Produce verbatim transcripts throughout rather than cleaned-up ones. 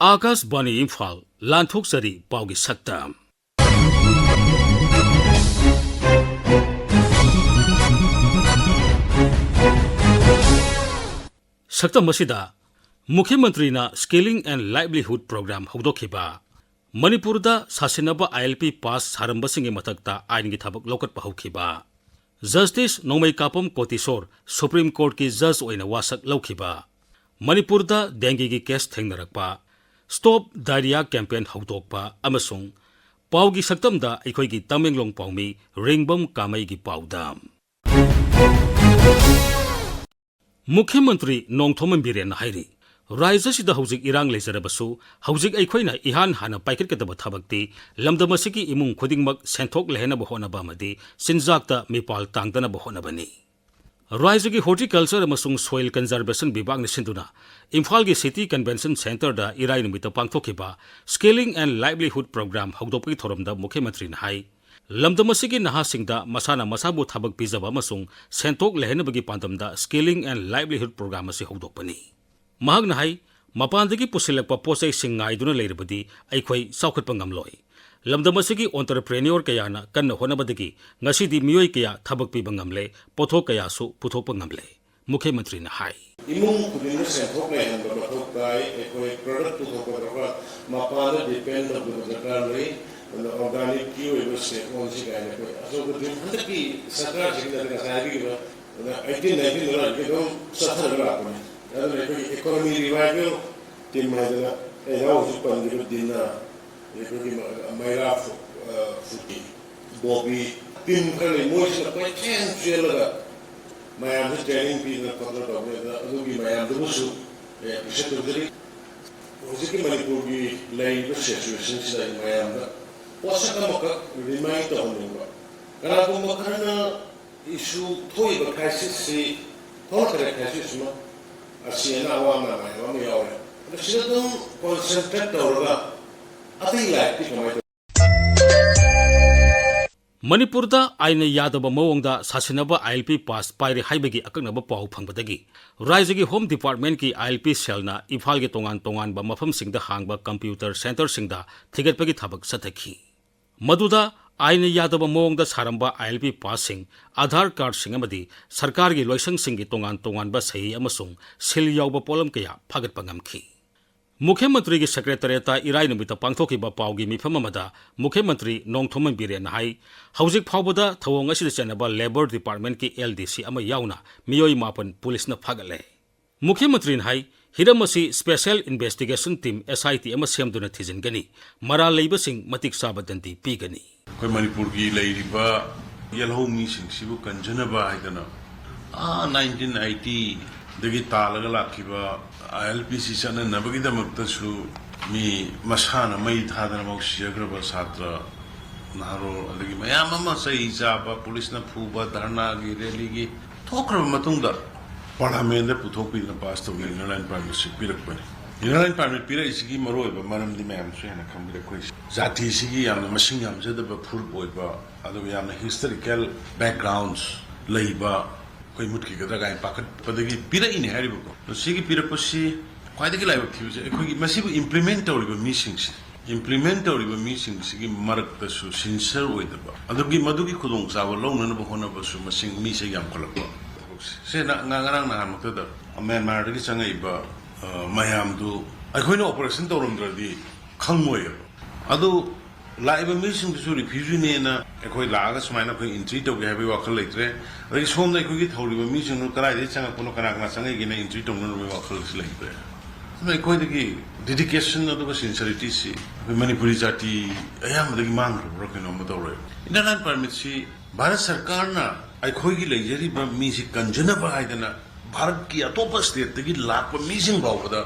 ꯑꯥꯀꯥꯁꯕꯥꯅꯤ ꯏꯝꯐꯥꯜ, ꯂꯥꯟꯊꯣꯛꯆꯔꯤ ꯄꯥꯎꯒꯤ ꯁꯛꯇꯝ꯫ ꯁꯛꯇꯝ ꯑꯁꯤꯗ ꯃꯨꯈ꯭ꯌ ꯃꯟꯇ꯭ꯔꯤꯅ Skilling and Livelihood Program ꯍꯧꯗꯣꯛꯈꯤꯕ, ꯃꯅꯤꯄꯨꯔꯗ ꯁꯥꯁꯤꯟꯅꯕ ILP pass ꯁꯥꯔꯝꯕꯁꯤꯡꯒꯤ ꯃꯊꯛꯇ ꯑꯥꯏꯟꯒꯤ ꯊꯕꯛ ꯂꯧꯈꯠꯄ ꯍꯧꯈꯤꯕ, Justice ꯅꯣꯡꯃꯩꯀꯥꯄꯝ ꯀꯣꯇꯤꯁꯣꯔ Supreme Courtꯀꯤ judge ꯑꯣꯏꯅ ꯋꯥꯁꯛ ꯂꯧꯈꯤꯕ, ꯃꯅꯤꯄꯨꯔꯗ dengueꯒꯤ case ꯊꯦꯡꯅꯔꯛꯄ, Stop Diarrhea campaign ꯍꯧꯗꯣꯛꯄ ꯑꯃꯁꯨꯡ ꯄꯥꯎꯒꯤ ꯁꯛꯇꯝꯗ ꯑꯩꯈꯣꯏꯒꯤ ꯇꯃꯦꯡꯂꯣꯡ ꯄꯥꯎꯃꯤ ꯔꯤꯡꯕꯝ ꯀꯥꯃꯩꯒꯤ ꯄꯥꯎꯗ꯫ ꯃꯨꯈ꯭ꯌ ꯃꯟꯇ꯭ꯔꯤ ꯅꯣꯡꯊꯣꯝꯕꯝ ꯕꯤꯔꯦꯟꯅ ꯍꯥꯏꯔꯤ, ꯔꯥꯖ꯭ꯌꯁꯤꯗ ꯍꯧꯖꯤꯛ ꯏꯔꯥꯡ ꯂꯩꯖꯔꯕꯁꯨ, ꯍꯧꯖꯤꯛ ꯑꯩꯈꯣꯏꯅ ꯏꯍꯥꯟ ꯍꯥꯟꯅ ꯄꯥꯏꯈꯠꯀꯗꯕ ꯊꯕꯛꯇꯤ ꯂꯝꯗꯝ ꯑꯁꯤꯒꯤ ꯏꯃꯨꯡ ꯈꯨꯗꯤꯡꯃꯛ ꯁꯦꯟꯊꯣꯛ ꯂꯩꯍꯟꯅꯕ ꯍꯣꯠꯅꯕ ꯑꯃꯗꯤ ꯆꯤꯟꯖꯥꯛꯇ ꯃꯤꯄꯥꯜ ꯇꯥꯡꯗꯅꯕ ꯍꯣꯠꯅꯕꯅꯤ꯫ ꯔꯥꯖ꯭ꯌꯒꯤ Horticulture ꯑꯃꯁꯨꯡ Soil Conservation ꯕꯤꯚꯥꯒꯅ ꯁꯤꯟꯗꯨꯅ ꯏꯝꯐꯥꯜꯒꯤ City Convention Centreꯗ ꯏꯔꯥꯏ ꯅꯨꯃꯤꯠꯇ ꯄꯥꯡꯊꯣꯛꯈꯤꯕ Skilling and Livelihood Program ꯍꯧꯗꯣꯛꯄꯒꯤ ꯊꯧꯔꯝꯗ ꯃꯨꯈ꯭ꯌ ꯃꯟꯇ꯭ꯔꯤꯅ ꯍꯥꯏ, ꯂꯝꯗꯝ ꯑꯁꯤꯒꯤ ꯅꯍꯥꯁꯤꯡꯗ ꯃꯁꯥꯅ ꯃꯁꯥꯕꯨ ꯊꯕꯛ ꯄꯤꯖꯕ ꯑꯃꯁꯨꯡ ꯁꯦꯟꯊꯣꯛ ꯂꯩꯍꯟꯅꯕꯒꯤ ꯄꯥꯟꯗꯝꯗ Skilling and Livelihood Program ꯑꯁꯤ ꯍꯧꯗꯣꯛꯄꯅꯤ꯫ ꯃꯍꯥꯛꯅ ꯍꯥꯏ, ꯃꯄꯥꯟꯗꯒꯤ ꯄꯨꯁꯤꯜꯂꯛꯄ ꯄꯣꯠꯆꯩꯁꯤꯡ ꯉꯥꯏꯗꯨꯅ ꯂꯩꯔꯕꯗꯤ ꯑꯩꯈꯣꯏ ꯆꯥꯎꯈꯠꯄ ꯉꯝꯂꯣꯏ꯫ ꯂꯝꯗꯝ ꯑꯁꯤꯒꯤ entrepreneur ꯀꯌꯥꯅ ꯀꯟꯅ ꯍꯣꯠꯅꯕꯗꯒꯤ ꯉꯁꯤꯗꯤ ꯃꯤꯑꯣꯏ ꯀꯌꯥ ꯊꯕꯛ ꯄꯤꯕ ꯉꯝꯂꯦ, ꯄꯣꯠꯊꯣꯛ ꯀꯌꯥꯁꯨ ꯄꯨꯊꯣꯛꯄ ꯉꯝꯂꯦ꯫ ꯃꯨꯈ꯭ꯌ ꯃꯟꯇ꯭ꯔꯤꯅ ꯍꯥꯏ꯫ ꯏꯃꯨꯡ ꯈꯨꯗꯤꯡꯗ ꯁꯦꯟꯊꯣꯛ ꯂꯩꯍꯟꯕ ꯃꯊꯧ ꯇꯥꯏ꯫ ꯑꯩꯈꯣꯏ product ꯄꯨꯊꯣꯛꯄꯗ ꯃꯄꯥꯟꯗ depend ꯇꯧꯗꯕ ꯗꯔꯀꯥꯔ ꯂꯩ꯫ ꯑꯗꯨꯅ organicꯀꯤ ꯑꯣꯏꯕ ꯁꯦꯟꯊꯣꯛꯁꯤ ꯀꯥꯏꯅ ꯑꯩꯈꯣꯏ ꯑꯆꯧꯕ dream ꯍꯟꯗꯛꯀꯤ ꯁꯔꯀꯥꯔꯁꯤꯒꯤꯗ ꯉꯁꯥꯏ ꯍꯥꯏꯕꯤꯈꯤꯕ ꯑꯗꯨꯅ eighteen nineteen ꯑꯗꯨꯋꯥꯏꯗꯒꯤ ꯑꯗꯨꯝ ꯆꯠꯊꯔꯒ ꯂꯥꯛꯄꯅꯤ꯫ ꯑꯗꯨꯅ ꯑꯩꯈꯣꯏꯒꯤ economy revival team ꯍꯥꯏꯗꯅ ꯑꯩꯅ ꯍꯧꯖꯤꯛ ꯄꯟꯈꯤꯕ ꯗꯤꯟꯅ, ꯑꯩꯈꯣꯏꯒꯤ ꯃ-, ꯃꯩꯔꯥ ꯐꯨ-, ꯑ, ꯐꯨꯀꯤ, ꯕꯣꯕꯤ, team ꯈꯔ ꯂꯩ, ꯃꯣꯏꯁꯤꯅ ꯀꯣꯏꯆꯦꯟ ꯆꯦꯜꯂꯒ ꯃꯌꯥꯝꯁꯦ training ꯄꯤꯗꯅ ꯈꯣꯠꯇꯅ ꯇꯧꯕꯅꯤ꯫ ꯑꯗꯨꯅ ꯑꯗꯨꯒꯤ ꯃꯌꯥꯝꯗꯨꯕꯨꯁꯨ ꯑꯩ appreciate ꯇꯧꯖꯔꯤ꯫ ꯍꯧꯖꯤꯛꯀꯤ ꯃꯅꯤꯄꯨꯔꯒꯤ ꯂꯩꯔꯤꯕ situationꯁꯤꯗ ꯑꯩ ꯃꯌꯥꯝꯗ ꯄꯣꯠꯁꯛ ꯑꯃꯈꯛ remind ꯇꯧꯍꯟꯅꯤꯡꯕ, ꯀꯅꯥꯒꯨꯝꯕ ꯈꯔꯅ issue ꯊꯣꯛꯏꯕ crisisꯁꯤ ꯊꯣꯛꯂꯛꯈ꯭ꯔꯦ, crisisꯁꯤꯃ ꯑꯁꯤ ꯑꯅꯥ ꯑꯋꯥ ꯑꯅꯥ ꯃꯌꯥꯝ ꯑꯃ ꯌꯥꯎꯔꯦ꯫ ꯑꯗꯣ ꯁꯤꯗ ꯑꯗꯨꯝ concentrate ꯇꯧꯔꯒ ꯑꯇꯩ lifeꯇꯤ ꯀꯃꯥꯏꯅ ꯇꯧ- ꯃꯅꯤꯄꯨꯔꯗ ꯑꯥꯏꯟꯅ ꯌꯥꯗꯕ ꯃꯑꯣꯡꯗ ꯁꯥꯁꯤꯟꯅꯕ ILP pass ꯄꯥꯏꯔꯦ ꯍꯥꯏꯕꯒꯤ ꯑꯀꯛꯅꯕ ꯄꯥꯎ ꯐꯪꯕꯗꯒꯤ ꯔꯥꯏꯖ꯭ꯌꯒꯤ Home Departmentꯀꯤ ILP cellꯅ ꯏꯝꯐꯥꯜꯒꯤ ꯇꯣꯉꯥꯟ ꯇꯣꯉꯥꯟꯕ ꯃꯐꯝꯁꯤꯡꯗ ꯍꯥꯡꯕ computer centreꯁꯤꯡꯗ ꯊꯤꯒꯠꯄꯒꯤ ꯊꯕꯛ ꯆꯠꯊꯈꯤ꯫ ꯃꯗꯨꯗ ꯑꯥꯏꯟꯅ ꯌꯥꯗꯕ ꯃꯑꯣꯡꯗ ꯁꯥꯔꯝꯕ ILP passꯁꯤꯡ, Aadhaar cardꯁꯤꯡ ꯑꯃꯗꯤ ꯁꯔꯀꯥꯔꯒꯤ ꯂꯣꯏꯁꯪꯁꯤꯡꯒꯤ ꯇꯣꯉꯥꯟ ꯇꯣꯉꯥꯟꯕ ꯁꯍꯤ ꯑꯃꯁꯨꯡ seal ꯌꯥꯎꯕ ꯄꯣꯠꯂꯝ ꯀꯌꯥ ꯐꯥꯒꯠꯄ ꯉꯝꯈꯤ꯫ ꯃꯨꯈ꯭ꯌ ꯃꯟꯇ꯭ꯔꯤꯒꯤ secretariatꯇ ꯏꯔꯥꯏ ꯅꯨꯃꯤꯠꯇ ꯄꯥꯡꯊꯣꯛꯈꯤꯕ ꯄꯥꯎꯒꯤ ꯃꯤꯐꯝ ꯑꯃꯗ ꯃꯨꯈ꯭ꯌ ꯃꯟꯇ꯭ꯔꯤ ꯅꯣꯡꯊꯣꯝꯕꯝ ꯕꯤꯔꯦꯟꯅ ꯍꯥꯏ, ꯍꯧꯖꯤꯛ ꯐꯥꯎꯕꯗ ꯊꯧꯑꯣꯡ ꯑꯁꯤꯗ ꯆꯦꯟꯅꯕ Labour Departmentꯀꯤ LDC ꯑꯃ ꯌꯥꯎꯅ ꯃꯤꯑꯣꯏ ꯃꯥꯄꯟ ꯄꯨꯂꯤꯁꯅ ꯐꯥꯒꯠꯂꯦ꯫ ꯃꯨꯈ꯭ꯌ ꯃꯟꯇ꯭ꯔꯤꯅ ꯍꯥꯏ, ꯍꯤꯔꯝ ꯑꯁꯤ Special Investigation Team, SIT ꯑꯃ ꯁꯦꯝꯗꯨꯅ ꯊꯤꯖꯤꯟꯒꯅꯤ, ꯃꯔꯥꯜ ꯂꯩꯕꯁꯤꯡ ꯃꯇꯤꯛ ꯆꯥꯕ ꯗꯟꯗꯤ ꯄꯤꯒꯅꯤ꯫ ꯑꯩꯈꯣꯏ ꯃꯅꯤꯄꯨꯔꯒꯤ ꯂꯩꯔꯤꯕ ꯌꯦꯜꯍꯧ ꯃꯤꯁꯤꯡꯁꯤꯕꯨ ꯀꯟꯖꯅꯕ ꯍꯥꯏꯗꯅ ꯑꯥ nineteen eightyꯗꯒꯤ ꯇꯥꯜꯂꯒ ꯂꯥꯛꯈꯤꯕ ILPC ꯆꯠꯅꯅꯕꯒꯤꯗꯃꯛꯇꯁꯨ ꯃꯤ ꯃꯁꯥꯅ ꯃꯩ ꯊꯥꯗꯅ ꯃꯧ ꯁꯤꯖꯈ꯭ꯔꯕ ꯁꯥꯇ꯭ꯔ, ꯅꯍꯥꯔꯣꯜ, ꯑꯗꯒꯤ ꯃꯌꯥꯝ ꯑꯃ ꯆꯩ ꯆꯥꯕ, ꯄꯨꯂꯤꯁꯅ ꯐꯨꯕ, ꯙꯔꯅꯥꯒꯤ ꯔꯦꯂꯤꯒꯤ ꯊꯣꯛꯈ꯭ꯔꯕ ꯃꯇꯨꯡꯗ ꯄꯥꯔꯂꯥꯃꯦꯟꯗ ꯄꯨꯊꯣꯛꯄꯤꯗꯅ ꯄꯥꯁ ꯇꯧꯗꯅ Inner Line Permitꯁꯤ ꯄꯤꯔꯛꯄꯅꯤ꯫ Inner Line Permit ꯄꯤꯔꯛꯏꯁꯤꯒꯤ ꯃꯔꯨꯑꯣꯏꯕ ꯃꯔꯝꯗꯤ ꯃꯌꯥꯝꯁꯨ ꯍꯦꯟꯅ ꯈꯪꯕꯤꯔꯦ꯫ ꯑꯩꯈꯣꯏ ꯖꯥꯇꯤꯁꯤꯒꯤ ꯌꯥꯝꯅ ꯃꯁꯤꯡ ꯌꯥꯝꯖꯗꯕ ꯐꯨꯔꯨꯞ ꯑꯣꯏꯕ, ꯑꯗꯨꯒ ꯌꯥꯝꯅ historical backgrounds ꯂꯩꯕ, ꯑꯩꯈꯣꯏ ꯃꯨꯠꯈꯤꯒꯗ꯭ꯔꯥ ꯀꯥꯏꯅ ꯄꯥꯈꯠꯄꯗꯒꯤ ꯄꯤꯔꯛꯏꯅꯦ ꯍꯥꯏꯔꯤꯕꯀꯣ꯫ ꯑꯗꯣ ꯁꯤꯒꯤ ꯄꯤꯔꯛꯄꯁꯤ ꯈ꯭ꯋꯥꯏꯗꯒꯤ ꯂꯥꯏꯕꯛ ꯊꯤꯕꯁꯦ ꯑꯩꯈꯣꯏꯒꯤ ꯃꯁꯤꯕꯨ implement ꯇꯧꯔꯤꯕ ꯃꯤꯁꯤꯡꯁꯦ, implement ꯇꯧꯔꯤꯕ ꯃꯤꯁꯤꯡꯁꯤꯒꯤ ꯃꯔꯛꯇꯁꯨ sincere ꯑꯣꯏꯗꯕ, ꯑꯗꯨꯒꯤ ꯃꯗꯨꯒꯤ ꯈꯨꯗꯣꯡꯆꯥꯕ ꯂꯧꯅꯅꯕ ꯍꯣꯠꯅꯕꯁꯨ ꯃꯁꯤꯡ ꯃꯤꯁꯦ ꯌꯥꯝꯈꯠꯂꯛꯄ꯫ ꯁꯦ ꯅ-, ꯉ-, ꯉꯔꯥꯡ ꯅꯍꯥꯟꯃꯛꯇꯗ ꯃ꯭ꯌꯥꯟꯃꯥꯔꯗꯒꯤ ꯆꯪꯉꯛꯏꯕ, ꯑ, ꯃꯌꯥꯝꯗꯨ ꯑꯩꯈꯣꯏꯅ operation ꯇꯧꯔꯝꯗ꯭ꯔꯗꯤ ꯈꯪꯉꯣꯏꯕ꯫ ꯑꯗꯨ ꯂꯥꯛꯏꯕ ꯃꯤꯁꯤꯡꯗꯨꯁꯨ refugeeꯅꯦꯅ ꯑꯩꯈꯣꯏ ꯂꯥꯛꯑꯒ ꯁꯨꯃꯥꯏꯅ ꯑꯩꯈꯣꯏ entry ꯇꯧꯒꯦ ꯍꯥꯏꯕꯒꯤ ꯋꯥꯈꯜ ꯂꯩꯇ꯭ꯔꯦ꯫ ꯑꯗꯒꯤ ꯁꯣꯝꯗ ꯑꯩꯈꯣꯏꯒꯤ ꯊꯧꯔꯤꯕ ꯃꯤꯁꯤꯡꯗꯨ ꯀꯗꯥꯏꯗꯒꯤ ꯆꯪꯉꯛꯄꯅꯣ, ꯀꯅꯥ ꯀꯅꯥ ꯆꯪꯉꯛꯏꯒꯦꯅ entry ꯇꯧꯅꯅꯕꯒꯤ ꯋꯥꯈꯜꯁꯨ ꯂꯩꯇ꯭ꯔꯦ꯫ ꯑꯗꯨꯅ ꯑꯩꯈꯣꯏꯗꯒꯤ dedication ꯑꯗꯨꯒ sincerityꯁꯤ ꯑꯩꯈꯣꯏ ꯃꯅꯤꯄꯨꯔꯤ ꯖꯥꯇꯤ ꯑꯌꯥꯝꯕꯗꯒꯤ ꯃꯥꯡꯈ꯭ꯔꯕ꯭ꯔꯥ ꯀꯩꯅꯣꯝꯃ ꯇꯧꯔꯦ꯫ Inner Line Permitꯁꯤ ꯚꯥꯔꯠ ꯁꯔꯀꯥꯔꯅ ꯑꯩꯈꯣꯏꯒꯤ ꯂꯩꯖꯔꯤꯕ ꯃꯤꯁꯤ ꯀꯟꯖꯅꯕ ꯍꯥꯏꯗꯅ ꯚꯥꯔꯠꯀꯤ ꯑꯇꯣꯞꯄ stateꯇꯒꯤ ꯂꯥꯛꯄ ꯃꯤꯁꯤꯡ ꯐꯥꯎꯕꯗ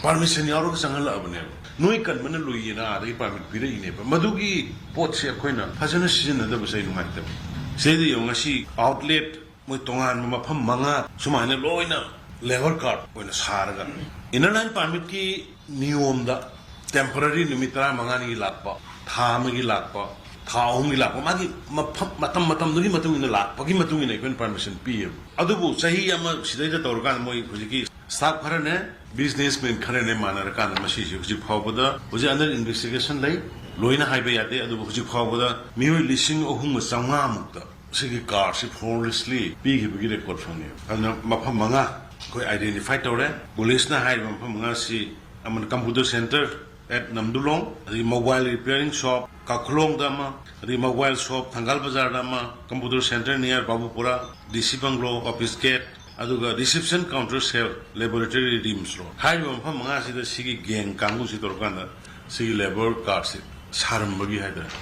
permission ꯌꯥꯎꯔꯒ ꯆꯪꯍꯜꯂꯛꯑꯕꯅꯦꯕ꯫ ꯅꯣꯏ ꯀꯟꯕꯅ ꯂꯨꯏꯌꯦꯅ ꯑꯥꯗꯒꯤ permit ꯄꯤꯔꯛꯏꯅꯦꯕ꯫ ꯃꯗꯨꯒꯤ ꯄꯣꯠꯁꯦ ꯑꯩꯈꯣꯏꯅ ꯐꯖꯅ ꯁꯤꯖꯤꯟꯅꯗꯕꯁꯦ ꯑꯩ ꯅꯨꯡꯉꯥꯏꯇꯕ꯫ ꯁꯤꯗꯩꯗ ꯌꯦꯡꯉꯨ, ꯉꯁꯤ outlet ꯃꯣꯏ ꯇꯣꯉꯥꯟꯕ ꯃꯐꯝ ꯃꯉꯥ ꯁꯨꯃꯥꯏꯅ ꯂꯣꯏꯅ labour card ꯑꯣꯏꯅ ꯁꯥꯔꯒ, Inner Line Permitꯀꯤ ꯅꯤꯌꯣꯝꯗ temporary ꯅꯨꯃꯤꯠ ꯇꯔꯥꯃꯉꯥꯅꯤꯒꯤ ꯂꯥꯛꯄ, ꯊꯥ ꯑꯃꯒꯤ ꯂꯥꯛꯄ, ꯊꯥ ꯑꯍꯨꯝꯒꯤ ꯂꯥꯛꯄ, ꯃꯥꯒꯤ ꯃꯐꯝ, ꯃꯇꯝ ꯃꯇꯝꯗꯨꯒꯤ ꯃꯇꯨꯡ ꯏꯟꯅ ꯂꯥꯛꯄꯒꯤ ꯃꯇꯨꯡ ꯏꯟꯅ ꯑꯩꯈꯣꯏꯅ ꯄꯔꯃꯤꯁꯟ ꯄꯤꯌꯦꯕ꯫ ꯑꯗꯨꯕꯨ ꯆꯍꯤ ꯑꯃ ꯁꯤꯗꯩꯗ ꯇꯧꯔꯀꯥꯟꯗ ꯃꯣꯏ ꯍꯧꯖꯤꯛꯀꯤ ꯁ꯭ꯇꯥꯐ ꯈꯔꯅꯦ, ꯕꯤꯖꯤꯅꯦꯁꯃꯦꯟ ꯈꯔꯅꯦ ꯃꯥꯟꯅꯔꯀꯥꯟꯗ ꯃꯁꯤꯁꯤ ꯍꯧꯖꯤꯛ ꯐꯥꯎꯕꯗ, ꯍꯧꯖꯤꯛ ꯑꯟꯗꯔ ꯏꯟꯚꯦꯁꯇꯤꯒꯦꯁꯟ ꯂꯩ, ꯂꯣꯏꯅ ꯍꯥꯏꯕ ꯌꯥꯗꯦ꯫ ꯑꯗꯨꯕꯨ ꯍꯧꯖꯤꯛ ꯐꯥꯎꯕꯗ ꯃꯤꯑꯣꯏ ꯂꯤꯁꯤꯡ ꯑꯍꯨꯝꯒ ꯆꯥꯝꯃꯉꯥ ꯃꯨꯛꯇ ꯁꯤꯒꯤ ꯀꯥꯔꯁꯤ ꯐꯣꯔꯁꯂꯤ ꯄꯤꯈꯤꯕꯒꯤ ꯔꯦꯀꯣꯔꯗ ꯐꯪꯉꯦ꯫ ꯑꯗꯨꯅ ꯃꯐꯝ ꯃꯉꯥ ꯑꯩꯈꯣꯏ ꯑꯥꯏꯗꯦꯟꯇꯤꯐꯥꯏ ꯇꯧꯔꯦ꯫ ꯄꯨꯂꯤꯁꯅ ꯍꯥꯏꯔꯤꯕ ꯃꯐꯝ ꯃꯉꯥꯁꯤ ꯑꯃꯅ ꯀꯝꯄ꯭ꯌꯨꯇꯔ ꯁꯦꯟꯇꯔ at ꯅꯝꯗꯨꯂꯣꯡ, ꯑꯗꯒꯤ ꯃꯣꯕꯥꯏꯜ ꯔꯤꯄꯤꯌꯥꯔꯤꯡ ꯁꯣꯞ ꯀꯥꯈꯨꯂꯣꯡꯗ ꯑꯃ, ꯑꯗꯒꯤ ꯃꯣꯕꯥꯏꯜ ꯁꯣꯞ ꯊꯪꯒꯥꯜ ꯕꯖꯥꯔꯗ ꯑꯃ, ꯀꯝꯄ꯭ꯌꯨꯇꯔ ꯁꯦꯟꯇꯔ ꯅꯤꯌꯔ ꯕꯥꯕꯨꯄꯨꯔꯥ, ꯗꯤ ꯁꯤ ꯕꯪꯒ꯭ꯂꯣ, ꯑꯣꯐꯤꯁ ꯒꯦꯠ, ꯑꯗꯨꯒ ꯔꯤꯁꯤꯞꯁꯟ ꯀꯥꯎꯟꯇꯔ ꯁꯦꯜ, ꯂꯦꯕꯣꯔꯦꯇꯔꯤ, ꯔꯤꯝꯁ ꯔꯣꯗ ꯍꯥꯏꯔꯤꯕ ꯃꯐꯝ ꯃꯉꯥꯁꯤꯗ ꯁꯤꯒꯤ ꯒꯦꯡ ꯀꯥꯡꯕꯨꯁꯤ ꯇꯧꯔꯀꯥꯟꯗ ꯁꯤꯒꯤ ꯂꯦꯕꯔ ꯀꯥꯔꯠꯁꯤ ꯁꯥꯔꯝꯕꯒꯤ ꯍꯥꯏꯇꯥꯔꯦ꯫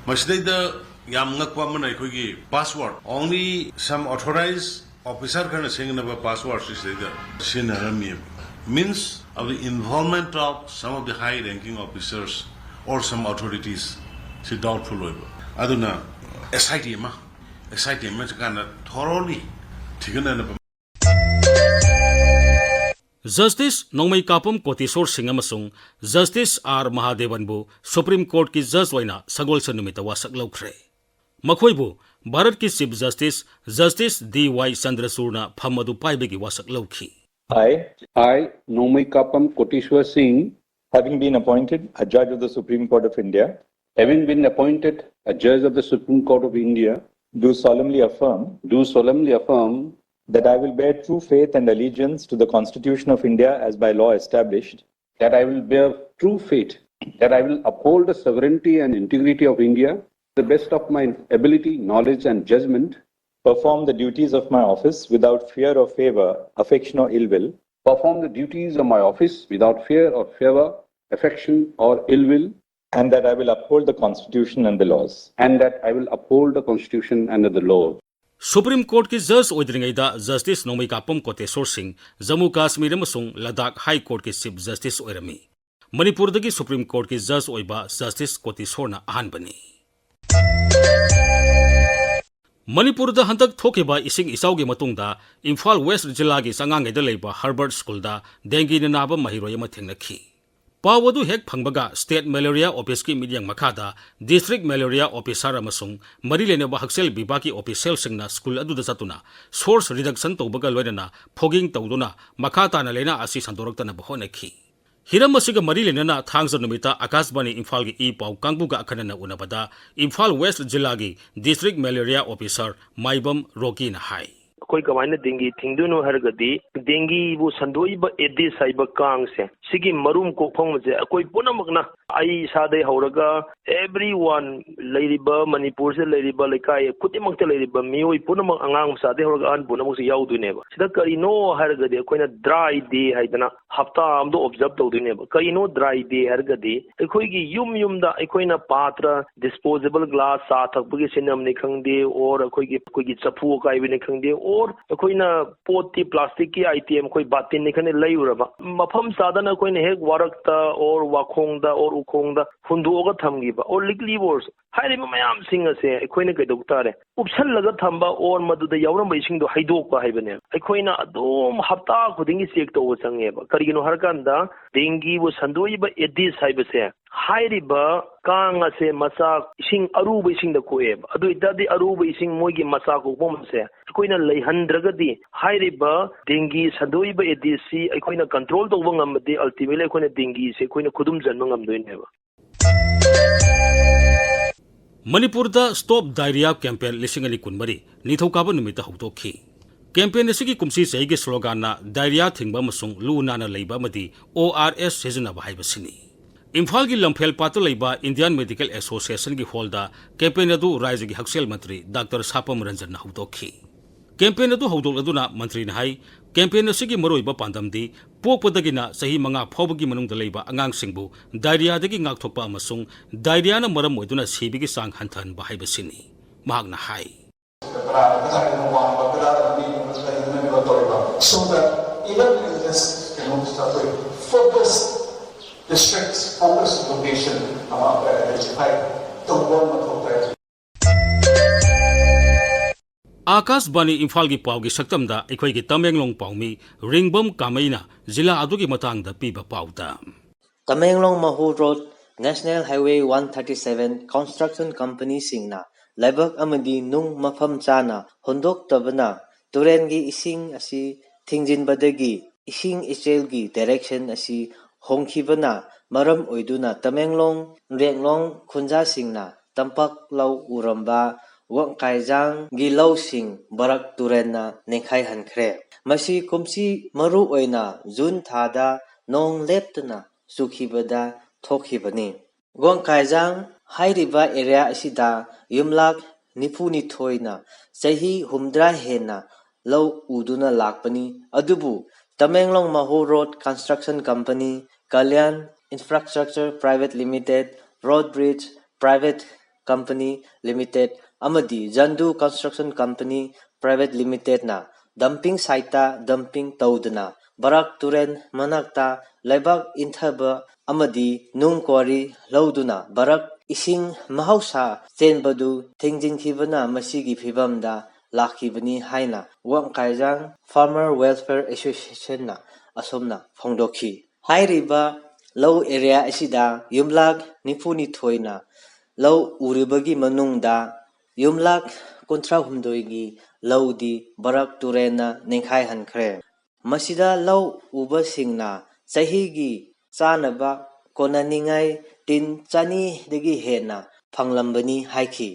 ꯃꯁꯤꯗꯩꯗ ꯌꯥꯝ ꯉꯛꯄ ꯑꯃꯅ ꯑꯩꯈꯣꯏꯒꯤ password, only some authorized officer ꯈꯔꯅ ꯁꯤꯖꯤꯟꯅꯕ password ꯁꯤ ꯁꯤꯗꯩꯗ ꯁꯤꯖꯤꯟꯅꯔꯝꯃꯤꯕ꯫ Means of the involvement of some of the high ranking officers or some authorities ꯁꯤ doubtful ꯑꯣꯏꯕ꯫ ꯑꯗꯨꯅ ꯑꯦꯁ ꯑꯥꯏ ꯇꯤ ꯑꯃ, ꯑꯦꯁ ꯑꯥꯏ ꯇꯤ ꯑꯃ ꯆꯠꯀꯥꯟꯗ thoroughly ꯊꯤꯒꯠꯅꯅꯕ꯫ ꯖꯁꯇꯤꯁ ꯅꯣꯡꯃꯩꯀꯥꯄꯝ ꯀꯣꯇꯦꯁꯣꯔ ꯁꯤꯡ ꯑꯃꯁꯨꯡ ꯖꯁꯇꯤꯁ ꯑꯥꯔ ꯃꯍꯥꯗꯦꯕꯟꯕꯨ ꯁꯨꯄ꯭ꯔꯤꯝ ꯀꯣꯔꯠꯀꯤ ꯖꯖ ꯑꯣꯏꯅ ꯁꯒꯣꯜꯁꯦꯟ ꯅꯨꯃꯤꯠꯇ ꯋꯥꯁꯛ ꯂꯧꯈ꯭ꯔꯦ꯫ ꯃꯈꯣꯏꯕꯨ ꯚꯥꯔꯠꯀꯤ ꯆꯤꯐ ꯖꯁꯇꯤꯁ, ꯖꯁꯇꯤꯁ ꯗꯤ ꯋꯥꯏ ꯆꯟꯗ꯭ꯔꯆꯨꯔꯅ ꯐꯝ ꯑꯗꯨ ꯄꯥꯏꯕꯒꯤ ꯋꯥꯁꯛ ꯂꯧꯈꯤ꯫ I, I, Nongmei Kapam Koteshwar Singh, having been appointed a judge of the Supreme Court of India, having been appointed a judge of the Supreme Court of India, do solemnly affirm, do solemnly affirm that I will bear true faith and allegiance to the Constitution of India as by law established, that I will bear true faith that I will uphold the sovereignty and integrity of India to the best of my ability, knowledge, and judgment, perform the duties of my office without fear or favor, affection or ill will, perform the duties of my office without fear or favor, affection or ill will, and that I will uphold the Constitution and the laws. And that I will uphold the Constitution and the law. Supreme ꯀꯣꯔꯠꯀꯤ ꯖꯖ ꯑꯣꯏꯗ꯭ꯔꯤꯉꯩꯗ justice ꯅꯣꯡꯃꯩꯀꯥꯄꯝ ꯀꯣꯇꯦꯁꯣꯔ ꯁꯤꯡ ꯖꯝꯃꯨ ꯀꯥꯁꯃꯤꯔ ꯑꯃꯁꯨꯡ ꯂꯗꯥꯈ ꯍꯥꯏ ꯀꯣꯔꯠꯀꯤ chief justice ꯑꯣꯏꯔꯝꯃꯤ꯫ ꯃꯅꯤꯄꯨꯔꯗꯒꯤ supreme ꯀꯣꯔꯠꯀꯤ ꯖꯖ ꯑꯣꯏꯕ justice ꯀꯣꯇꯦꯁꯣꯔꯅ ꯑꯍꯥꯟꯕꯅꯤ꯫ ꯃꯅꯤꯄꯨꯔꯗ ꯍꯟꯗꯛ ꯊꯣꯛꯈꯤꯕ ꯏꯁꯤꯡ ꯏꯆꯥꯎꯒꯤ ꯃꯇꯨꯡꯗ ꯏꯝꯐꯥꯜ ꯋꯦꯁ꯭ꯠ ꯖꯤꯂꯥꯒꯤ ꯆꯉꯥꯡꯉꯩꯗ ꯂꯩꯕ ꯍꯔꯕꯔꯠ ꯁ꯭ꯀꯨꯜꯗ ꯗꯦꯡꯒꯤꯅ ꯅꯥꯕ ꯃꯍꯩꯔꯣꯏ ꯑꯃ ꯊꯦꯡꯅꯈꯤ꯫ ꯄꯥꯎ ꯑꯗꯨ ꯍꯦꯛ ꯐꯪꯕꯒ State Malaria Officeꯀꯤ ꯃꯤꯠꯌꯦꯡ ꯃꯈꯥꯗ District Malaria Officer ꯑꯃꯁꯨꯡ ꯃꯔꯤ ꯂꯩꯅꯕ ꯍꯛꯁꯦꯜ ꯕꯤꯚꯥꯒꯤ officialꯁꯤꯡꯅ school ꯑꯗꯨꯗ ꯆꯠꯇꯨꯅ source reduction ꯇꯧꯕꯒ ꯂꯣꯏꯅꯅ fogging ꯇꯧꯗꯨꯅ ꯃꯈꯥ ꯇꯥꯅ ꯂꯥꯏꯅꯥ ꯑꯁꯤ ꯁꯟꯗꯣꯔꯛꯇꯅꯕ ꯍꯣꯠꯅꯈꯤ꯫ ꯍꯤꯔꯝ ꯑꯁꯤꯒ ꯃꯔꯤ ꯂꯩꯅꯅ ꯊꯥꯡꯖ ꯅꯨꯃꯤꯠꯇ ꯑꯀꯥꯁꯕꯥꯅꯤ ꯏꯝꯐꯥꯜꯒꯤ ꯏ ꯄꯥꯎ ꯀꯥꯡꯕꯨꯒ ꯑꯈꯟꯅꯅ ꯎꯅꯕꯗ ꯏꯝꯐꯥꯜ West ꯖꯤꯂꯥꯒꯤ District Malaria Officer ꯃꯥꯏꯕꯝ ꯔꯣꯀꯤꯅ ꯍꯥꯏ꯫ ꯑꯩꯈꯣꯏ ꯀꯃꯥꯏꯅ dengue ꯊꯤꯡꯗꯣꯏꯅꯣ ꯍꯥꯏꯔꯒꯗꯤ, dengueꯕꯨ ꯁꯟꯗꯣꯛꯏꯕ Aedes ꯍꯥꯏꯕ ꯀꯥꯡꯁꯦ, ꯁꯤꯒꯤ ꯃꯔꯨꯝ ꯀꯣꯛꯐꯝꯁꯦ ꯑꯩꯈꯣꯏ ꯄꯨꯝꯅꯃꯛꯅ, ꯑꯩ ꯏꯁꯥꯗꯩ ꯍꯧꯔꯒ everyone, ꯂꯩꯔꯤꯕ ꯃꯅꯤꯄꯨꯔꯁꯤꯗ ꯂꯩꯔꯤꯕ ꯂꯩꯀꯥꯏ ꯈꯨꯗꯤꯡꯃꯛꯇ ꯂꯩꯔꯤꯕ ꯃꯤꯑꯣꯏ ꯄꯨꯝꯅꯃꯛ, ꯑꯉꯥꯡ ꯃꯆꯥꯗꯩ ꯍꯧꯔꯒ ꯑꯍꯟ ꯄꯨꯝꯅꯃꯛꯁꯨ ꯌꯥꯎꯗꯣꯏꯅꯦꯕ꯫ ꯁꯤꯗ ꯀꯔꯤꯅꯣ ꯍꯥꯏꯔꯒꯗꯤ, ꯑꯩꯈꯣꯏꯅ dry day ꯍꯥꯏꯗꯅ ꯍꯞꯇꯥ ꯑꯃꯗ observe ꯇꯧꯗꯣꯏꯅꯦꯕ꯫ ꯀꯔꯤꯅꯣ dry day ꯍꯥꯏꯔꯒꯗꯤ, ꯑꯩꯈꯣꯏꯒꯤ ꯌꯨꯝ ꯌꯨꯝꯗ ꯑꯩꯈꯣꯏꯅ ꯄꯥꯇ꯭ꯔ, disposable glass, ꯆꯥ ꯊꯛꯄꯒꯤ ꯁꯤꯖꯤꯟꯅꯕꯅꯤ ꯈꯪꯗꯦ, or ꯑꯩꯈꯣꯏꯒꯤ, ꯑꯩꯈꯣꯏꯒꯤ ꯆꯐꯨ ꯑꯀꯥꯏꯕꯅꯤ ꯈꯪꯗꯦ, or ꯑꯩꯈꯣꯏꯅ ꯄꯣꯠꯇꯤ plasticꯀꯤ item, ꯑꯩꯈꯣꯏ ꯕꯥꯇꯤꯟꯅꯤ ꯈꯪꯗꯦ, ꯂꯩꯔꯨꯔꯕ, ꯃꯐꯝ ꯆꯥꯗꯅ ꯑꯩꯈꯣꯏꯅ ꯍꯦꯛ ꯋꯥꯔꯛꯇ, or ꯋꯥꯈꯣꯡꯗ, or ꯎꯈꯣꯡꯗ ꯍꯨꯟꯗꯣꯛꯑꯒ ꯊꯝꯈꯤꯕ, or ꯂꯤꯛꯂꯤꯕꯨ ꯑꯣꯏꯔꯁꯨ, ꯍꯥꯏꯔꯤꯕ ꯃꯌꯥꯝꯁꯤꯡ ꯑꯁꯦ ꯑꯩꯈꯣꯏꯅ ꯀꯩꯗꯧ ꯇꯥꯔꯦ? ꯎꯞꯁꯜꯂꯒ ꯊꯝꯕ, or ꯃꯗꯨꯗ ꯌꯥꯎꯔꯝꯕ ꯏꯁꯤꯡꯗꯣ ꯍꯩꯗꯣꯛꯄ ꯍꯥꯏꯕꯅꯦꯕ꯫ ꯑꯩꯈꯣꯏꯅ ꯑꯗꯨꯝ ꯍꯞꯇꯥ ꯈꯨꯗꯤꯡꯒꯤ check ꯇꯧꯕ ꯆꯪꯉꯦꯕ꯫ ꯀꯔꯤꯒꯤꯅꯣ ꯍꯥꯏꯔꯀꯥꯟꯗ, dengueꯕꯨ ꯁꯟꯗꯣꯛꯏꯕ Aedes ꯍꯥꯏꯕꯁꯦ, ꯍꯥꯏꯔꯤꯕ ꯀꯥꯡ ꯑꯁꯦ ꯃꯆꯥ ꯏꯁꯤꯡ ꯑꯔꯨꯕ ꯏꯁꯤꯡꯗ ꯀꯣꯛꯑꯦꯕ꯫ ꯑꯗꯨ ꯑꯣꯏꯇꯥꯔꯗꯤ, ꯑꯔꯨꯕ ꯏꯁꯤꯡ, ꯃꯣꯏꯒꯤ ꯃꯆꯥ ꯀꯣꯛꯐꯝ ꯑꯁꯦ ꯑꯩꯈꯣꯏꯅ ꯂꯩꯍꯟꯗ꯭ꯔꯒꯗꯤ, ꯍꯥꯏꯔꯤꯕ dengue ꯁꯟꯗꯣꯛꯏꯕ Aedesꯁꯤ ꯑꯩꯈꯣꯏꯅ control ꯇꯧꯕ ꯉꯝꯃꯗꯤ, ultimately ꯑꯩꯈꯣꯏꯅ dengueꯁꯦ ꯑꯩꯈꯣꯏꯅ ꯈꯨꯗꯨꯝ ꯆꯟꯕ ꯉꯝꯗꯣꯏꯅꯦꯕ꯫ ꯃꯅꯤꯄꯨꯔꯗ Stop Diarrhea Campaign ꯂꯤꯁꯤꯡ ꯑꯅꯤ ꯀꯨꯟꯃꯔꯤ ꯅꯤꯡꯊꯧꯀꯥꯕ ꯅꯨꯃꯤꯠꯇ ꯍꯧꯗꯣꯛꯈꯤ꯫ Campaign ꯑꯁꯤꯒꯤ ꯀꯨꯝꯁꯤ ꯆꯍꯤꯒꯤ sloganꯅ diarrhea ꯊꯤꯡꯕ ꯑꯃꯁꯨꯡ ꯂꯨ ꯅꯥꯟꯅ ꯂꯩꯕ ꯑꯃꯗꯤ O R S ꯁꯤꯖꯤꯟꯅꯕ ꯍꯥꯏꯕꯁꯤꯅꯤ꯫ ꯏꯝꯐꯥꯜꯒꯤ ꯂꯝꯐꯦꯜ ꯄꯥꯠꯇ ꯂꯩꯕ Indian Medical Associationꯒꯤ hallꯗ campaign ꯑꯗꯨ ꯔꯥꯖ꯭ꯌꯒꯤ ꯍꯛꯁꯦꯜ ꯃꯟꯇ꯭ꯔꯤ ꯗꯥꯛꯇꯔ ꯁꯥꯄꯝ ꯔꯟꯖꯟꯅ ꯍꯧꯗꯣꯛꯈꯤ꯫ Campaign ꯑꯗꯨ ꯍꯧꯗꯣꯛꯂꯗꯨꯅ ꯃꯟꯇ꯭ꯔꯤꯅ ꯍꯥꯏ, campaign ꯑꯁꯤꯒꯤ ꯃꯔꯨꯑꯣꯏꯕ ꯄꯥꯟꯗꯝꯗꯤ ꯄꯣꯛꯄꯗꯒꯤꯅ ꯆꯍꯤ ꯃꯉꯥ ꯐꯥꯎꯕꯒꯤ ꯃꯅꯨꯡꯗ ꯂꯩꯕ ꯑꯉꯥꯡꯁꯤꯡꯕꯨ diarrheaꯗꯒꯤ ꯉꯥꯛꯊꯣꯛꯄ ꯑꯃꯁꯨꯡ diarrheaꯅ ꯃꯔꯝ ꯑꯣꯏꯗꯨꯅ ꯁꯤꯕꯒꯤ ꯆꯥꯡ ꯍꯟꯊꯍꯟꯕ ꯍꯥꯏꯕꯁꯤꯅꯤ꯫ ꯃꯍꯥꯛꯅ ꯍꯥꯏ꯫ ꯀꯗꯥꯏꯗ, ꯀꯗꯥꯏꯗꯅꯣ ꯋꯥꯡꯕ, ꯀꯗꯥꯏꯗꯅꯣ ꯅꯦꯝꯕ, ꯀꯗꯥꯏꯗꯅꯣ ꯅꯦꯝꯕ ꯇꯧꯔꯤꯕ? So that even in this, ꯀꯩꯅꯣꯁꯤꯗ ꯑꯩꯈꯣꯏ focus districts, focus location ꯑꯃ ꯑꯩꯈꯣꯏ identify ꯇꯧꯕ ꯃꯊꯧ ꯇꯥꯏ꯫ ꯑꯥꯀꯥꯁꯕꯥꯅꯤ ꯏꯝꯐꯥꯜꯒꯤ ꯄꯥꯎꯒꯤ ꯁꯛꯇꯝꯗ ꯑꯩꯈꯣꯏꯒꯤ ꯇꯃꯦꯡꯂꯣꯡ ꯄꯥꯎꯃꯤ ꯔꯤꯡꯕꯝ ꯀꯥꯃꯩꯅ ꯖꯤꯂꯥ ꯑꯗꯨꯒꯤ ꯃꯇꯥꯡꯗ ꯄꯤꯕ ꯄꯥꯎꯗ꯫ ꯇꯃꯦꯡꯂꯣꯡ ꯃꯍꯨ road, National Highway one thirty seven construction company ꯁꯤꯡꯅ ꯂꯩꯕꯥꯛ ꯑꯃꯗꯤ ꯅꯨꯡ ꯃꯐꯝ ꯆꯥꯅ ꯍꯨꯟꯗꯣꯛꯇꯕꯅ ꯇꯨꯔꯦꯟꯒꯤ ꯏꯁꯤꯡ ꯑꯁꯤ ꯊꯤꯡꯖꯤꯟꯕꯗꯒꯤ ꯏꯁꯤꯡ ꯏꯆꯦꯜꯒꯤ direction ꯑꯁꯤ ꯍꯣꯡꯈꯤꯕꯅ ꯃꯔꯝ ꯑꯣꯏꯗꯨꯅ ꯇꯃꯦꯡꯂꯣꯡ ꯔꯦꯡꯂꯣꯡ ꯈꯨꯟꯖꯥꯁꯤꯡꯅ ꯇꯝꯄꯥꯛ ꯂꯧ ꯎꯔꯝꯕ ꯋꯥꯡꯀꯥꯏꯖꯥꯡꯒꯤ ꯂꯧꯁꯤꯡ ꯕꯔꯛ ꯇꯨꯔꯦꯟꯅ ꯅꯩꯈꯥꯏꯍꯟꯈ꯭ꯔꯦ꯫ ꯃꯁꯤ ꯀꯨꯝꯁꯤ ꯃꯔꯨ ꯑꯣꯏꯅ ꯖꯨꯟ ꯊꯥꯗ ꯅꯣꯡ ꯂꯦꯞꯇꯅ ꯆꯨꯈꯤꯕꯗ ꯊꯣꯛꯈꯤꯕꯅꯤ꯫ ꯒꯣꯡꯀꯥꯏꯖꯥꯡ ꯍꯥꯏꯔꯤꯕ ꯑꯦꯔꯤꯌꯥ ꯑꯁꯤꯗ ꯌꯨꯝꯂꯥꯛ ꯅꯤꯐꯨꯅꯤꯊꯣꯏꯅ ꯆꯍꯤ ꯍꯨꯝꯗ꯭ꯔꯥ ꯍꯦꯟꯅ ꯂꯧ ꯎꯗꯨꯅ ꯂꯥꯛꯄꯅꯤ꯫ ꯑꯗꯨꯕꯨ ꯇꯃꯦꯡꯂꯣꯡ ꯃꯍꯨ road construction company, Kalyan infrastructure private limited, road bridge private company limited ꯑꯃꯗꯤ ꯖꯟꯗꯨ ꯀꯟꯁꯇ꯭ꯔꯛꯁꯟ ꯀꯝꯄꯅꯤ ꯄ꯭ꯔꯥꯏꯚꯦꯠ ꯂꯤꯃꯤꯇꯦꯗꯅ ꯗꯝꯄꯤꯡ ꯁꯥꯏꯠꯇ ꯗꯝꯄꯤꯡ ꯇꯧꯗꯨꯅ ꯕꯔꯥꯛ ꯇꯨꯔꯦꯜ ꯃꯅꯥꯛꯇ ꯂꯩꯕꯥꯛ ꯏꯟꯊꯕ ꯑꯃꯗꯤ ꯅꯨꯡ ꯀ꯭ꯋꯥꯔꯤ ꯂꯧꯗꯨꯅ ꯕꯔꯥꯛ ꯏꯁꯤꯡ ꯃꯍꯧꯁꯥ ꯆꯦꯟꯕꯗꯨ ꯊꯤꯡꯖꯤꯟꯈꯤꯕꯅ ꯃꯁꯤꯒꯤ ꯐꯤꯚꯝꯗ ꯂꯥꯛꯈꯤꯕꯅꯤ ꯍꯥꯏꯅ ꯋꯥꯡꯀꯥꯏꯖꯥꯡ ꯐꯥꯔꯃꯔ ꯋꯦꯜꯐꯤꯌꯔ ꯑꯦꯁꯣꯁꯤꯌꯦꯁꯟꯅ ꯑꯁꯨꯝꯅ ꯐꯣꯡꯗꯣꯛꯈꯤ꯫ ꯍꯥꯏꯔꯤꯕ ꯂꯧ ꯑꯦꯔꯤꯌꯥ ꯑꯁꯤꯗ ꯌꯨꯝꯂꯥꯛ ꯅꯤꯐꯨꯅꯤꯊꯣꯏꯅ ꯂꯧ ꯎꯔꯤꯕꯒꯤ ꯃꯅꯨꯡꯗ ꯌꯨꯝꯂꯥꯛ ꯀꯨꯟꯊ꯭ꯔꯥ ꯍꯨꯝꯗꯣꯏꯒꯤ ꯂꯧꯗꯤ ꯕꯔꯥꯛ ꯇꯨꯔꯦꯜꯅ ꯅꯩꯈꯥꯏꯍꯟꯈ꯭ꯔꯦ꯫ ꯃꯁꯤꯗ ꯂꯧ ꯎꯕꯁꯤꯡꯅ ꯆꯍꯤꯒꯤ ꯆꯥꯅꯕ ꯀꯣꯟꯅꯅꯤꯡꯉꯥꯏ ꯇꯤꯟ ꯆꯅꯤꯗꯒꯤ ꯍꯦꯟꯅ ꯐꯪꯂꯝꯕꯅꯤ ꯍꯥꯏꯈꯤ꯫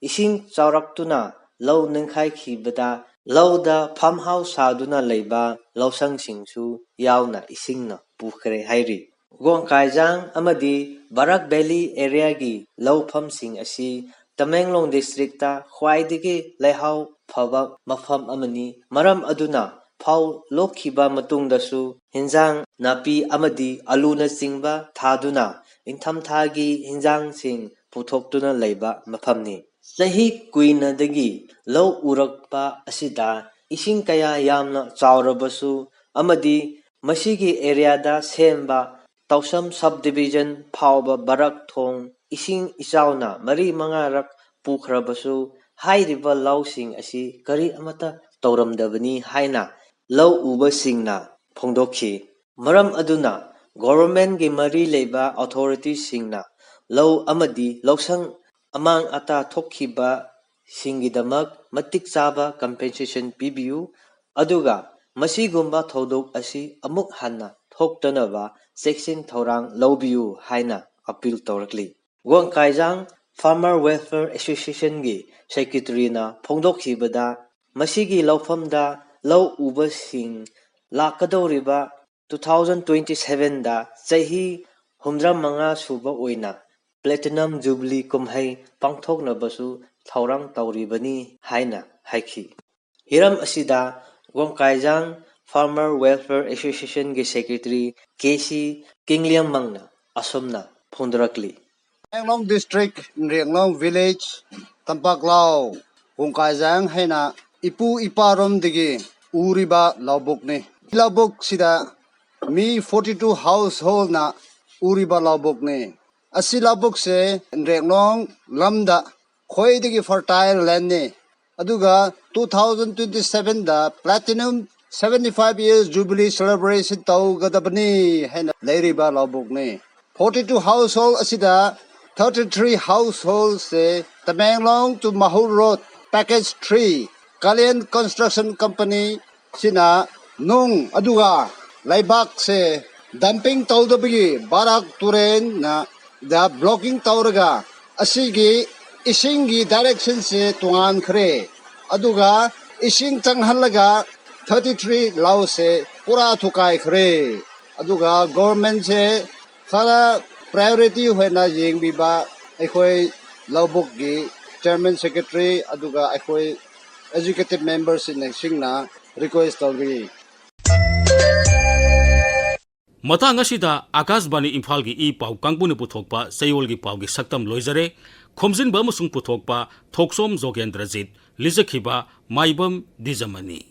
ꯏꯁꯤꯡ ꯆꯥꯎꯔꯛꯇꯨꯅ ꯂꯧ ꯅꯩꯈꯥꯏꯈꯤꯕꯗ ꯂꯧꯗ ꯐꯥꯔꯝ ꯍꯥꯎꯁ ꯁꯥꯗꯨꯅ ꯂꯩꯕ ꯂꯧꯁꯪꯁꯤꯡꯁꯨ ꯌꯥꯎꯅ ꯏꯁꯤꯡꯅ ꯄꯨꯈ꯭ꯔꯦ ꯍꯥꯏꯔꯤ꯫ ꯒꯣꯡꯀꯥꯏꯖꯥꯡ ꯑꯃꯗꯤ ꯕꯔꯥꯛ ꯚꯦꯂꯤ ꯑꯦꯔꯤꯌꯥꯒꯤ ꯂꯧꯐꯝꯁꯤꯡ ꯑꯁꯤ ꯇꯃꯦꯡꯂꯣꯡ ꯗꯤꯁꯇ꯭ꯔꯤꯛꯇ ꯈ꯭ꯋꯥꯏꯗꯒꯤ ꯂꯩꯍꯥꯎ ꯐꯕ ꯃꯐꯝ ꯑꯃꯅꯤ꯫ ꯃꯔꯝ ꯑꯗꯨꯅ ꯐꯧ ꯂꯣꯛꯈꯤꯕ ꯃꯇꯨꯡꯗꯁꯨ ꯍꯤꯟꯖꯥꯡ ꯅꯥꯄꯤ ꯑꯃꯗꯤ ꯑꯂꯨꯅꯆꯤꯡꯕ ꯊꯥꯗꯨꯅ ꯏꯪꯊꯝꯊꯥꯒꯤ ꯍꯤꯟꯖꯥꯡꯁꯤꯡ ꯄꯨꯊꯣꯛꯇꯨꯅ ꯂꯩꯕ ꯃꯐꯝꯅꯤ꯫ ꯆꯍꯤ ꯀꯨꯏꯅꯗꯒꯤ ꯂꯧ ꯎꯔꯛꯄ ꯑꯁꯤꯗ ꯏꯁꯤꯡ ꯀꯌꯥ ꯌꯥꯝꯅ ꯆꯥꯎꯔꯕꯁꯨ ꯑꯃꯗꯤ ꯃꯁꯤꯒꯤ ꯑꯦꯔꯤꯌꯥꯗ ꯁꯦꯝꯕ ꯇꯧꯁꯝ ꯁꯕ ꯗꯤꯕꯤꯖꯟ ꯐꯥꯎꯕ ꯕꯔꯥꯛ ꯊꯣꯡ ꯏꯁꯤꯡ ꯏꯆꯥꯎꯅ ꯃꯔꯤ ꯃꯉꯥꯔꯛ ꯄꯨꯈ꯭ꯔꯕꯁꯨ ꯍꯥꯏꯔꯤꯕ ꯂꯧꯁꯤꯡ ꯑꯁꯤ ꯀꯔꯤ ꯑꯃꯠꯇ ꯇꯧꯔꯝꯗꯕꯅꯤ ꯍꯥꯏꯅ ꯂꯧ ꯎꯕꯁꯤꯡꯅ ꯐꯣꯡꯗꯣꯛꯈꯤ꯫ ꯃꯔꯝ ꯑꯗꯨꯅ Governmentꯒꯤ ꯃꯔꯤ ꯂꯩꯕ authorityꯁꯤꯡꯅ ꯂꯧ ꯑꯃꯗꯤ ꯂꯧꯁꯪ ꯑꯃꯥꯡ ꯑꯇꯥ ꯊꯣꯛꯈꯤꯕꯁꯤꯡꯒꯤꯗꯃꯛ ꯃꯇꯤꯛ ꯆꯥꯕ compensation ꯄꯤꯕꯤꯌꯨ, ꯑꯗꯨꯒ ꯃꯁꯤꯒꯨꯝꯕ ꯊꯧꯗꯣꯛ ꯑꯁꯤ ꯑꯃꯨꯛ ꯍꯟꯅ ꯊꯣꯛꯇꯅꯕ ꯆꯦꯛꯁꯤꯟ ꯊꯧꯔꯥꯡ ꯂꯧꯕꯤꯌꯨ ꯍꯥꯏꯅ appeal ꯇꯧꯔꯛꯂꯤ꯫ ꯒꯣꯡꯀꯥꯏꯖꯥꯡ Farmer Welfare Associationꯒꯤ secretaryꯅ ꯐꯣꯡꯗꯣꯛꯈꯤꯕꯗ, ꯃꯁꯤꯒꯤ ꯂꯧꯐꯝꯗ ꯂꯧ ꯎꯕꯁꯤꯡ ꯂꯥꯛꯀꯗꯧꯔꯤꯕ two thousand twenty sevenꯗ ꯆꯍꯤ ꯍꯨꯝꯗ꯭ꯔꯥ ꯃꯉꯥ ꯁꯨꯕ ꯑꯣꯏꯅ Platinum Jubilee ꯀꯨꯝꯍꯩ ꯄꯥꯡꯊꯣꯛꯅꯕꯁꯨ ꯊꯧꯔꯥꯡ ꯇꯧꯔꯤꯕꯅꯤ ꯍꯥꯏꯅ ꯍꯥꯏꯈꯤ꯫ ꯍꯤꯔꯝ ꯑꯁꯤꯗ ꯒꯣꯡꯀꯥꯏꯖꯥꯡ Farmer Welfare Associationꯒꯤ secretary K C ꯀꯤꯡꯂꯤꯌꯥꯃꯪꯅ ꯑꯁꯨꯝꯅ ꯐꯣꯡꯗꯣꯔꯛꯂꯤ꯫ Tamenglong District, Nrenglong Village, Tampaklau, ꯒꯣꯡꯀꯥꯏꯖꯥꯡ ꯍꯥꯏꯅ ꯏꯄꯨ ꯏꯄꯥꯔꯣꯝꯗꯒꯤ ꯎꯔꯤꯕ ꯂꯧꯕꯨꯛꯅꯤ꯫ ꯂꯧꯕꯨꯛꯁꯤꯗ ꯃꯤ forty two householdꯅ ꯎꯔꯤꯕ ꯂꯧꯕꯨꯛꯅꯤ꯫ ꯑꯁꯤ ꯂꯧꯕꯨꯛꯁꯦ ꯅ꯭ꯔꯦꯛꯂꯣꯡ ꯂꯝꯗ ꯈ꯭ꯋꯥꯏꯗꯒꯤ fertile landꯅꯤ꯫ ꯑꯗꯨꯒ two thousand twenty sevenꯗ Platinum seventy five years Jubilee celebration ꯇꯧꯒꯗꯕꯅꯤ ꯍꯥꯏꯅ ꯂꯩꯔꯤꯕ ꯂꯧꯕꯨꯛꯅꯤ꯫ Forty two household ꯑꯁꯤꯗ thirty three householdꯁꯦ Tamenglong to Mahur Road Package three Kalyan Construction Company ꯁꯤꯅ ꯅꯨꯡ ꯑꯗꯨꯒ ꯂꯩꯕꯥꯛꯁꯦ dumping ꯇꯧꯗꯕꯒꯤ ꯕꯔꯥꯛ ꯇꯨꯔꯦꯟꯅ ꯗ blocking ꯇꯧꯔꯒ ꯑꯁꯤꯒꯤ ꯏꯁꯤꯡꯒꯤ directionꯁꯦ ꯇꯣꯉꯥꯟꯈ꯭ꯔꯦ꯫ ꯑꯗꯨꯒ ꯏꯁꯤꯡ ꯆꯪꯍꯜꯂꯒ thirty three ꯂꯧꯁꯦ ꯄꯨꯔꯥ ꯊꯨꯀꯥꯏꯈ꯭ꯔꯦ꯫ ꯑꯗꯨꯒ governmentꯁꯦ ꯈꯔ priority ꯑꯣꯏꯅ ꯌꯦꯡꯕꯤꯕ ꯑꯩꯈꯣꯏ ꯂꯧꯕꯨꯛꯀꯤ chairman, secretary ꯑꯗꯨꯒ ꯑꯩꯈꯣꯏ executive memberꯁꯤꯡꯅ request ꯇꯧꯔꯤ꯫ ꯃꯇꯥꯡ ꯑꯁꯤꯗ ꯑꯀꯥꯁꯕꯥꯅꯤ ꯏꯝꯐꯥꯜꯒꯤ ꯏ ꯄꯥꯎ ꯀꯥꯡꯕꯨꯅ ꯄꯨꯊꯣꯛꯄ ꯆꯌꯣꯜꯒꯤ ꯄꯥꯎꯒꯤ ꯁꯛꯇꯝ ꯂꯣꯏꯖꯔꯦ꯫ ꯈꯣꯝꯖꯤꯟꯕ ꯑꯃꯁꯨꯡ ꯄꯨꯊꯣꯛꯄ ꯊꯣꯛꯆꯣꯝ ꯖꯣꯒꯦꯟꯗ꯭ꯔꯖꯤꯠ, ꯂꯤꯖꯈꯤꯕ ꯃꯥꯏꯕꯝ ꯗꯤꯖꯃꯅꯤ꯫